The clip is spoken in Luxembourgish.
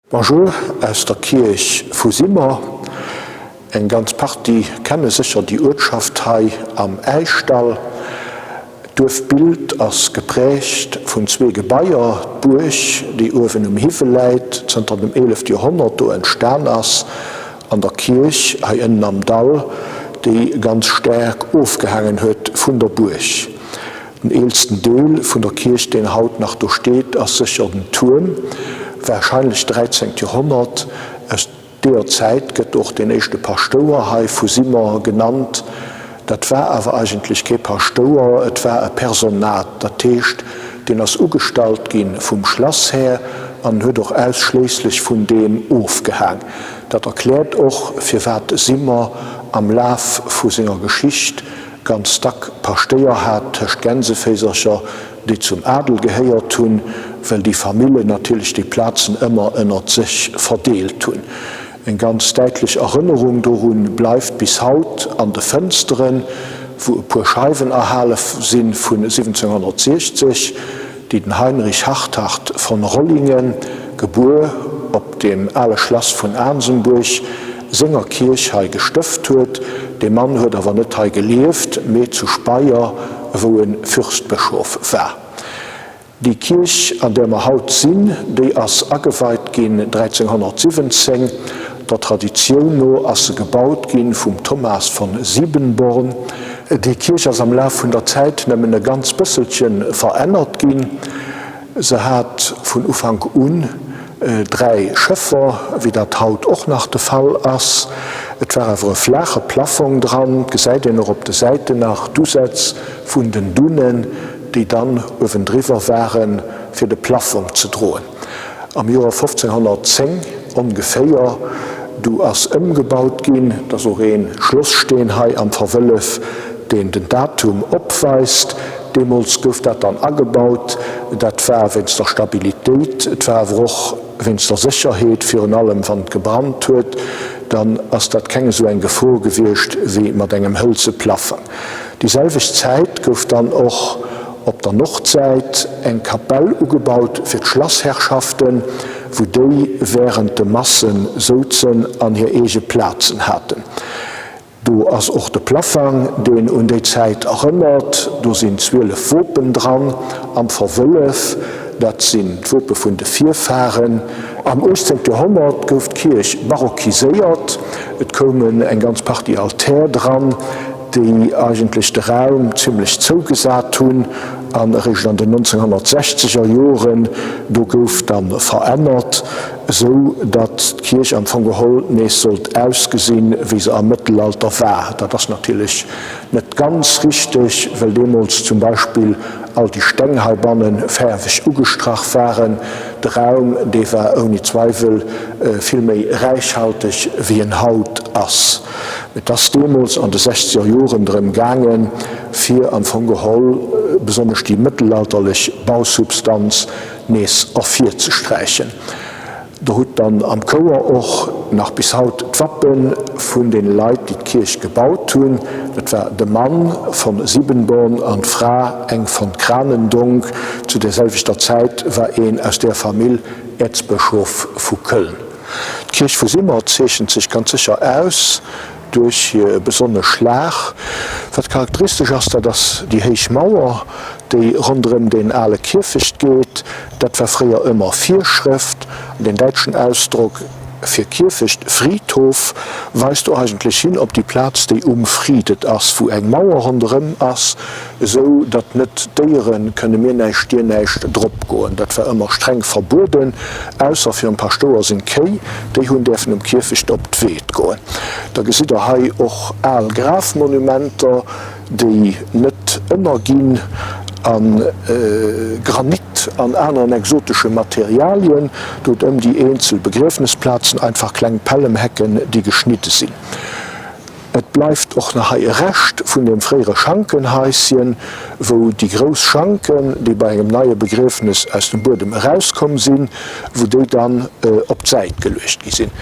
Bonjour aus der Kierch vu Simmer. Eng ganz Partie kenne sécher déi Uertschaft hei am Äischdall. D'Duerfbild ass geprägt vun zwee Gebaier, d'Buerg, déi uewen um Hiwwel läit, zënter dem 11. Joerhonnert do entstan ass, an der Kierch hei ënnen am Dall, déi ganz staark ofgehaangen huet vun der Buerg. Den eelsten Deel vun der Kierch, deen haut nach do steet, ass sécher den Tuerm, warscheinlech 13. Joerhonnert. Aus deeër Zäit gëtt och deen éischte Paschtouer hei vu Simmer genannt. Dat war awer eigentlech kee Paschtouer, et war e Personat, dat heescht, deen ass ugestallt gi vum Schlasshär an huet och ausschléisslech vun deem ofgehaang. Dat erkläert och, firwat Simmer am Laf vu senger Geschicht ganz dack Paschtéier hat tëscht Gänseféisercher, déi zum Adel gehéiert hunn, well déi Famillen natierlech déi Plazen ëmmer ënnert sech verdeelt hunn. Eng ganz däitlech Erënnerung dorun bleift bis haut an de Fënsteren, wou e puer Scheiwen erhale si vun 1760, déi den Heinrich Hartart von Rollingen, gebuer op dem ale Schlass vun Aansembuerg, senger Kierch hei gestëft huet. Dee Mann huet awer net hei gelieft, mee zu Speyer, wou e Fürstbëschof war. Déi Kierch, an där mer haut sinn, déi ass ageweit ginn 1317. Der Traditioun no ass se gebaut ginn vum Thomas von Siebenborn. Déi Kierch ass am Laf vun der Zäit nëmmen e ganz bësselche verännert ginn. Se hat vun Ufank un 3 Schëffer, wéi dat haut och nach de Fall ass. Et war awer e flaache Plaffong dran, et gesäit een och op de Säiten nach d'Usätz vun den Dunnen, déi dann uewendriwwer waren, fir de Plaffong ze droen. Am Joer 1510 ongeféier, du ass ëmgebaut ginn, et ass och ee Schlosssteen hei am Verwëllef, deen den Datum opweist. Deemools gouf dat dann agebaut. Dat war wéinst der Stabilitéit, et war awer och wéinst der Sécherheet, virun allem wann et gebrannt huet, dann ass dat keng esou eng Gefor gewiescht wéi mat engem hëlze Plaffong. Déi selwecht Zäit gouf dann och op der Nordsäit eng Kapell ugebaut fir d'Schlassherrschaften, wou déi wärend de Masse souzen an hir eege Plazen haten. Do ass och de Plaffang, deen un déi Zäit erënnert. Do sinn 12 Wopen dran am Verwëllef, dat sinn d'Wope vun de Virfaren. Am 18. Joerhonnert gouf d'Kierch barockiséiert. Et koumen eng ganz Partie Altär dran, déi eigentlech de Raum zimmlech zougesat hunn. An eréischt an den 1960er Joren, do gouf da verännert, esou datt d'Kierch am Fong geholl nees sollt ausgesinn, wéi se am Mëttelalter war. Dat ass natierlech net ganz richteg, well deemools zum Beispill all déi Steng heibanne fäerweg ugestrach waren. De Raum, dee war ouni Zweiwel vill méi räichhalteg, wéi en haut ass. Et ass deemools an de sechzeger Joren drëm gaangen, fir am Fong geholl besonnesch déi mëttelalterlech Bausubstanz nees ervirzesträichen. Der hutt dann am Chouer och nach bis haut d'Wappe vun deene Leit, déi d'Kierch gebaut hunn. Dat war de Mann von Siebenborn an d'Fra, eng von Kranendonk. Zu där selwechter Zäit war een aus där Famill Äerzbëschof vu Köln. D'Kierch vu Simmer zeechent sech ganz sécher aus duerch hir besonnesch Lag. Wat charakteristesch ass, dat ass déi héich Mauer, déi ronderëm deen ale Kierfecht geet. Dat war fréier ëmmer Virschrëft. An deen däitschen Ausdrock fir Kierfecht, Friedhof, weist do eigentlech hin op déi Plaz, déi umfriedet ass, wou eng Mauer ronderëm ass, esou datt net d'Déiere kënne mir näischt, dir näischt drop goen. Dat war ëmmer streng verbueden, ausser fir dem Paschtouer seng Kéi, déi hunn däerfen um Kierfecht op d'Weed goen. Da gesitt der hei och al Grafmonumenter, déi net ënnerginn, a Granit an aneren exotesche Materialien. Do huet ëm déi eenzel Begriefnesplazen einfach kleng Pällemhecken, déi geschnidde sinn. Et bleift och nach hei e Rescht vun dem fréiere Schankenhaisschen, wou déi grouss Schanken, déi bei engem neie Begriefnes aus dem Buedem erauskomm sinn, wou déi dann op d'Säit geluecht gi sinn.